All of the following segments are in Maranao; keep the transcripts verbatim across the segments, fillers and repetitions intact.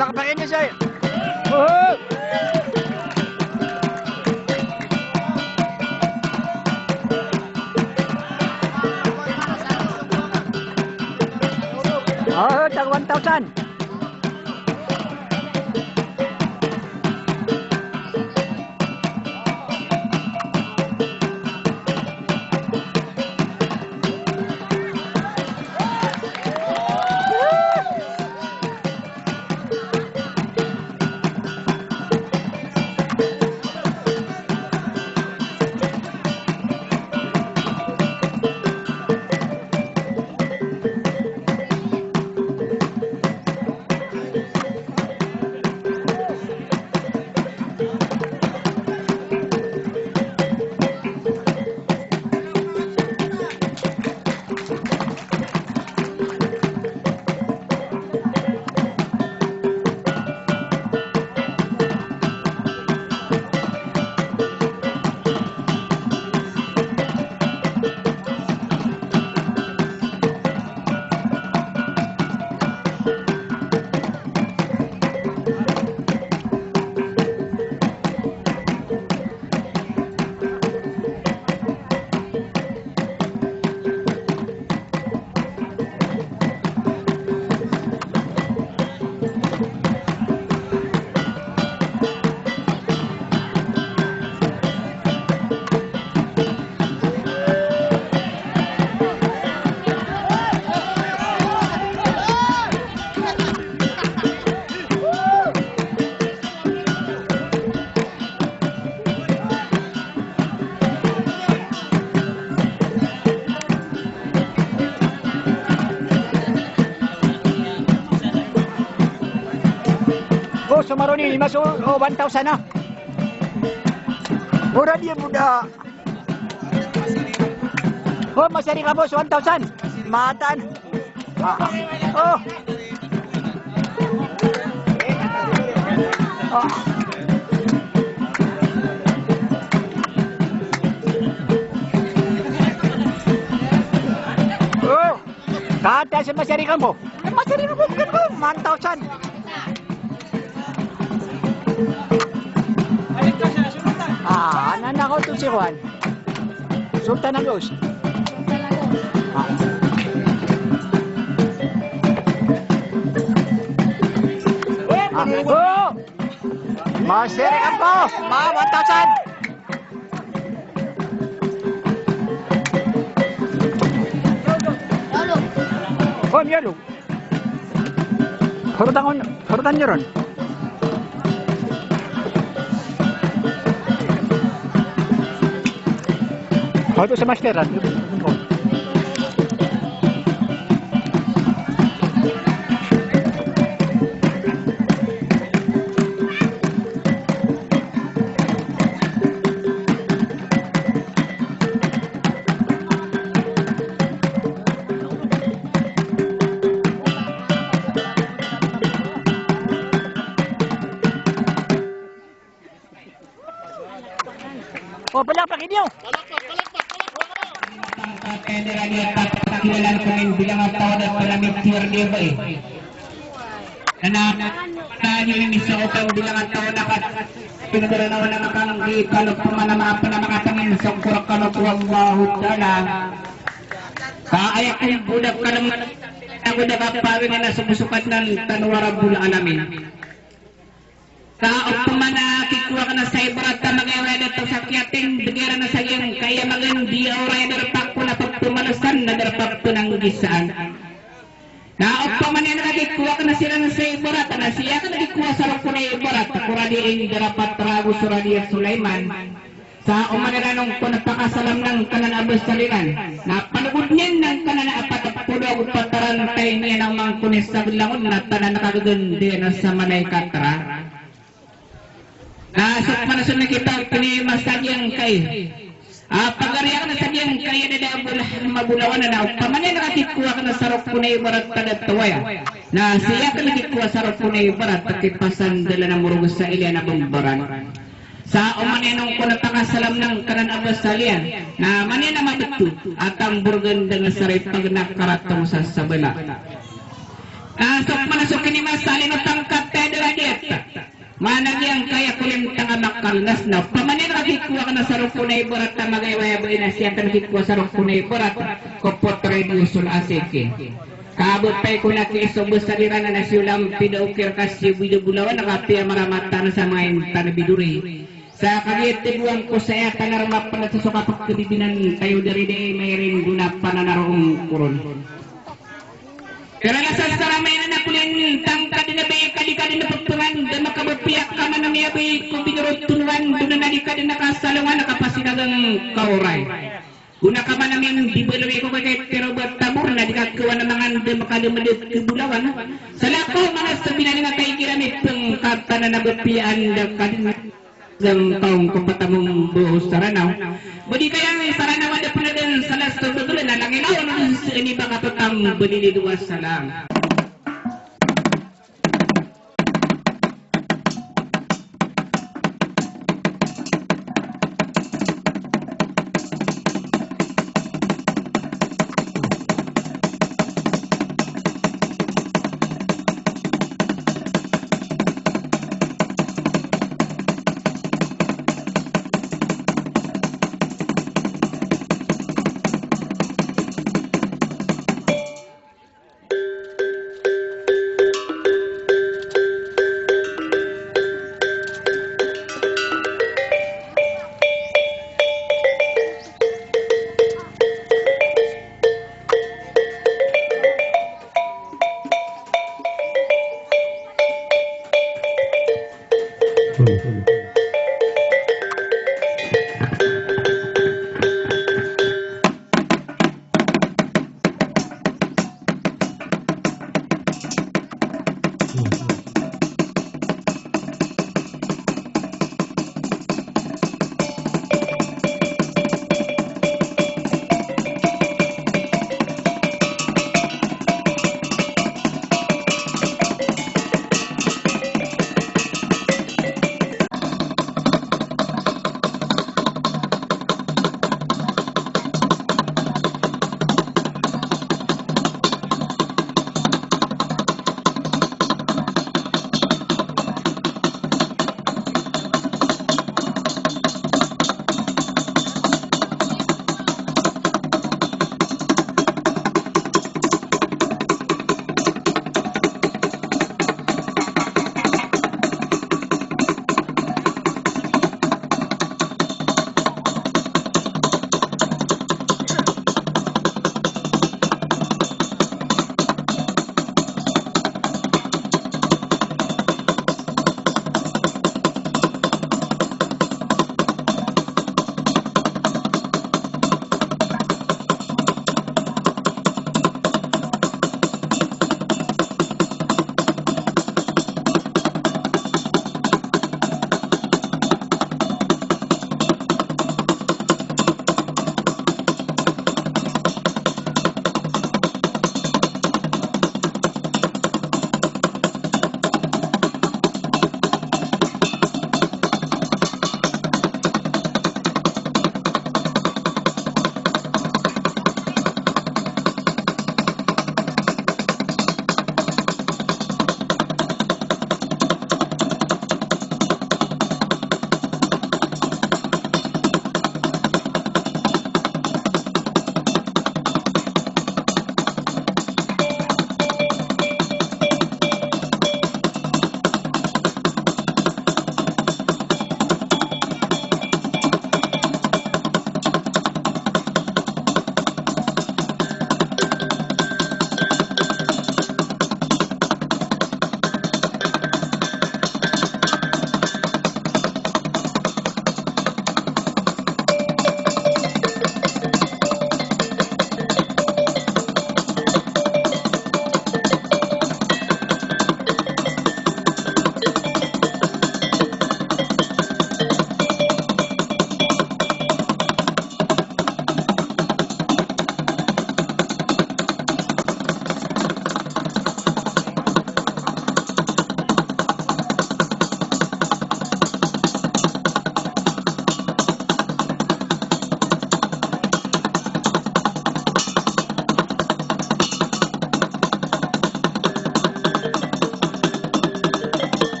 Pakpakin iyo saya. Oho! Oho, tag one thousand. O, so maroni, lima so, o, one thousand na. Mura di, muda. O, masari ka, boss, one thousand. Matan. Ah. O. Ah. O. Kata sa masari ka bo. Masari ka bo, one thousand. Ah, anan ako to si Juan. Sultan Agus. Ah. Ah. O! Masari ka bo. Ma, one thousand. O, miyalo. Harotan ko, harotan iyo ron. Haroto sa master, ah. O, palakpak iyo. Kilala ko nin bilang a taw na pala mitiyor di ba eh. Na, na, na, niyo ini sa utang bilang a taw na kat-, pinagdala na wala na kang di, kalo pamana maapa na makatangin sa kurak kalo ko Allahu Ta'ala. Ka aya ko budak kalo, ako da kapawin na sumusukat nan tano a Rabbul Alamin. Ka opama na kikuwa ka na sa ibarat a magayaway a dato sa kiyating, bigay ran na sa giyangkaya magan di awra a darpa ko na pagpamalasan na darpa ko na nggisaan. Na opama niyan na kikuwa ka na siran sa ibarat, na siya ka na kikuwa sa roko na ibarat, ko radi a Indarapatra ago so radi a Sulaiman. Sa oman iran on ko na pakasalam na ngkanan a basaliran, na panogod niyan na ngkanan a apat polo ago pat a rantay niyan a oman ko ni saglangon na tanan a kagaganda na sa malaikat ra. Na so panason na kita opini masa giyangkai. A, pagari akn sa giyangkai a da a bola, mabolawan na opama niyan na kikuwa akn sa roko na ibarat a da tawaya. Na siya akn kikuwa sa roko na ibarat a kipasandalan a morog sa iliyan a bambaran. Sa oman iyan on ko na pakasalam na ngkanan a basaliran, na oman iyan a mabto a tamborgan dn sa ripag na karatong sa sabala. Ah, so pman so kinimasalin o tangkad taya dara diyat. Mana giyangkaya kolintang a makalnas na. Pamaniyan ka kikowa ka na sa rokon a ibarat a magayawaya ba ina siya tan kikowa sa rokon a ibarat. Kopot rediyo sol asiki. Kabot pay ko na kiso besa di rana na siyo lampi da okir ka siyo bido bolawan na kapiya maramatan sa manga intan a bidori. Sa kagiya teguan ko saya tanar mapanat sa so kapagkabibinan tayo dari di mairin guna pananaroon koron. Karana sa saramay na nakulen tangkad na bay kadi kadi na pagpangan da makabapiya ka man a miyabay ko binorot tunuran guna na di kadi na kasalongan na kapasidagang kaoray. Guna ka man a miyabay ko kay tero ba tabor na di ka kawan a mangan da makalemedet kebolawan. Salakaw man a sabinan nga kay kira mi pengkatan na nabapiyaan da kadi na Zangkaw ko patamong bo Saranaw. Bo di kaya Saranaw a da pn dn sa last of the glen a langilaw na dn sa ini baka patam bo di di dowa salam.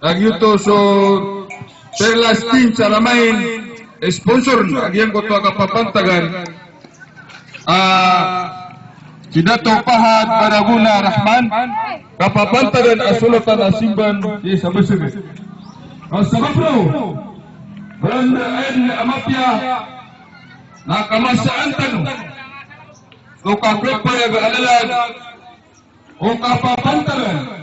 Lagid oto so Perlas Team sa Ramain, sponsor na giyangkoto a kapapantagan. Ah, si Dato Fahad Baraguna Rahman, kapapantagan a solatan a simban sii sa Basag. Ah, sabap roo, Brother Ed Amatia, na kamasaan tano so kaprepare a lalag o kapapantagan